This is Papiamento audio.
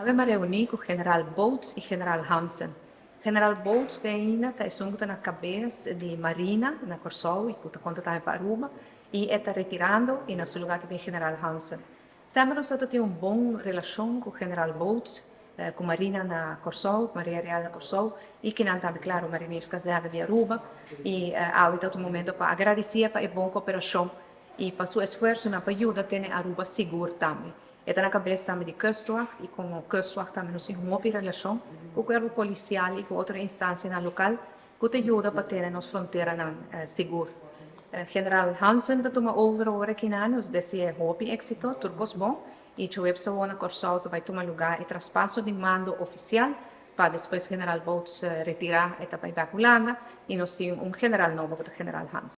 Awe m'a reuní ku General Boats i General Hansen. General Boats te ainda ta esun ku ta na kabes di Marina na Kòrsou i ku ta konta tambe pa Aruba i e ta retirando i na su lugá ta bin General Hansen. Semper nos ta tin un bon relashon ku General Boats, ku Marina na Kòrsou, Marina Real na Kòrsou i kinan tambe klaro Marinierskazerne di Aruba i awe ta un momento pa agradisié pa e bon koperashon i pa su esfuersonan pa yuda tene Aruba sigur tambe. E ta na kabes tambe di Kustwacht i komo Kustwacht tambe nos tin hopi relashon ku kuerpo polisial i ku otro instansianan lokal ku ta yuda pa tene nos fronteranan sigur. General Hansen ta tuma over ora kinan, nos dese'é hopi éksito, tur kos bon i djoebs awor na Kòrsou ta bai tuma lugá e traspaso di mando ofisial pa despues General Boots retirá, e ta bai bèk Hulanda i nos tin un general nobo ku ta General Hansen.